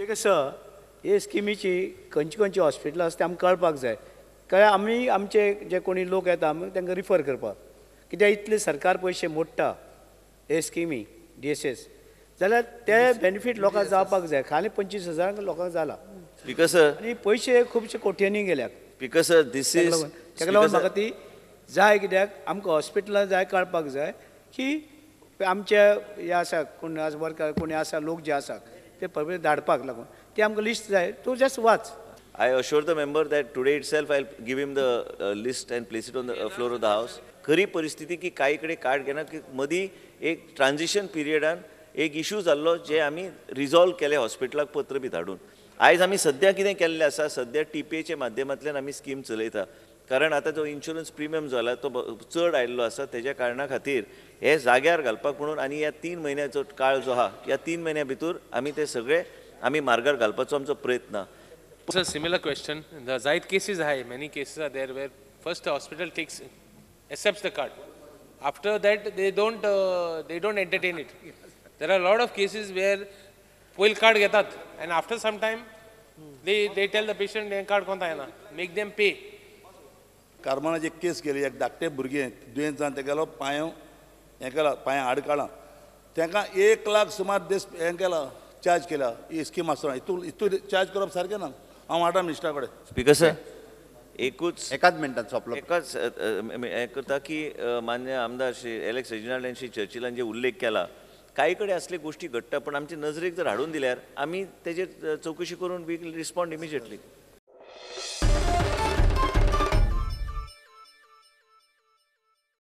Speaker sir, हे स्किमीची खंयची खंयची हॉस्पिटलां आसा तें आमकां कळपाक जाय. कळ्ळें, आमी आमचे जे कोणी लोक येता आमी तांकां रिफर करपाक, कित्याक इतले सरकार पयशे मोडटा हे स्किमी DSS, जाल्यार ते बेनिफीट लोकांक जावपाक जाय. खाली 25,000 लोकांक जाला. स्पीकर सर, आनी पयशे खुबशे कोट्यांनी गेल्यात. स्पीकर सर, दीस is ताका लागून म्हाका ती जाय, कित्याक आमकां हॉस्पिटलां जाय कळपाक जाय की आमचे हे आसा कोण वर्कर कोणी आसा लोक जे आसा ते परत धाडपाक लागून ते आमकां लिस्ट जाय. तूं just watch. I assure the member that today itself I'll give him the list and place it on the floor of the house. खरी परिस्थिती की काही कडेन कार्ड घेना की मदीं एक ट्रान्जिशन पिरियडान एक इशू जाल्लो जे आमी रिजॉल्व केले हॉस्पिटलाक पत्र बी धाडून. आयज आमी सद्या कितें केल्लें आसा, सद्या टीपीएच्या माध्यमांतल्यान आमी स्कीम चलयता, कारण आतां जो इन्शुरन्स प्रिमियम जाला तो चड आयिल्लो आसा, तेज्या कारणा खातीर हे जाग्यार घालपाक म्हणून आनी ह्या 3 म्हयन्याचो काळ जो आहा ह्या 3 म्हयन्या भितर आमी ते सगळे आमी मार्गार घालपाचो आमचो प्रयत्न. It's a similar question. The Zayed cases high, many cases are there where first the hospital accepts the card. After that they don't entertain it. There are a lot of cases where पयल card घेतात and after some time they tell the patient hey card कोणता येना, make them pay. कारमानाची एक केस केली, एक धाकटे भुरगें दुयेंत जावन तेगेलो पांय हें केला, पांय आड काडला, तांकां 1 लाख सुमार दीस हें केला, चार्ज केला. ही स्कीम आसतना हितून चार्ज करप सारकें ना. हांव हाडटा मिनिस्टरा कडेन. स्पीकर सर, एकूच एकाच मिनटान सोंपलो. एकाच हें करता की मान्य आमदार श्री एलेक्स रेजिनाल्ड आनी श्री चर्चिलान जे उल्लेख केला, कांय कडेन असले गोश्टी घडटा, पूण आमचे नजरेक जर हाडून दिल्यार आमी तेजेर चवकशी करून we will respond immediately.